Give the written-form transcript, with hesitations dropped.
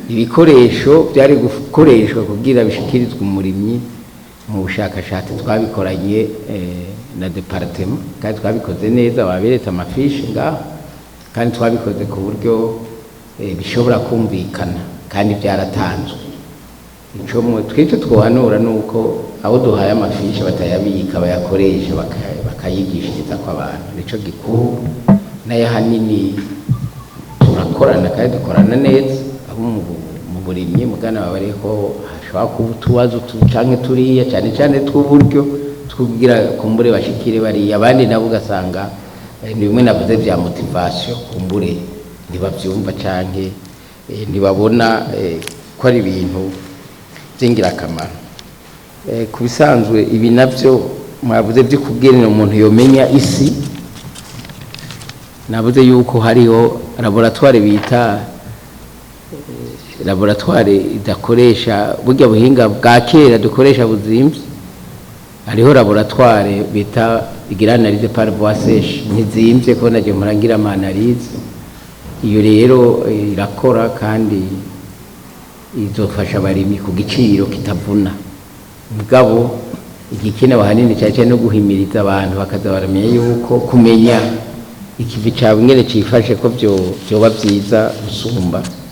Ibikoresho byari gukoreshwa kugira bishikirizwe umurimyi mu bushakashatsi twabikoranye na département, kandi twabikoze neza. Baberetse ama fiches ngaho, kandi twabikoze ku buryo bishobora kumvikana, kandi byaratanzwe. Ico twicyo twohanura nuko abo duhaye ama fiches batayabika, bayakoresha, bakayigishiriza ko abantu. Nico gikuru. Nayo ahanini turakorana kandi dukorana neza abo mu burimyi. Mugana baba ko hashobora kuba utubazo canke turiya, cyane cyane tw'uburyo, twugira kumbure bashikire bariya. Abandi nabo ugasanga ni bimwe navuze vya motivation, kumbure ntibavyumva canke ntibabona ko ari ibintu by'ingirakamaro. Ku bisanzwe ibi navyo mwavuze byo kubwirira umuntu yomenya isi, navuze yuko hariho laboratoire bita laboratoire idakoresha burya buhinga bwa kera dukoresha buzimvye. Hariho laboratoire bita igira analyse par voie sèche, ntizimvye, ko naje murangira ama analyse. Iyo rero irakora kandi izofasha abarimyi ku giciro kitavuna. Mugabo igikenewe ahanini cyane cyane no guhimiriza abantu bakaza baramenya yuko kumenya ikivi cawe ingene cifashe ko vyoba vyiza gusumba.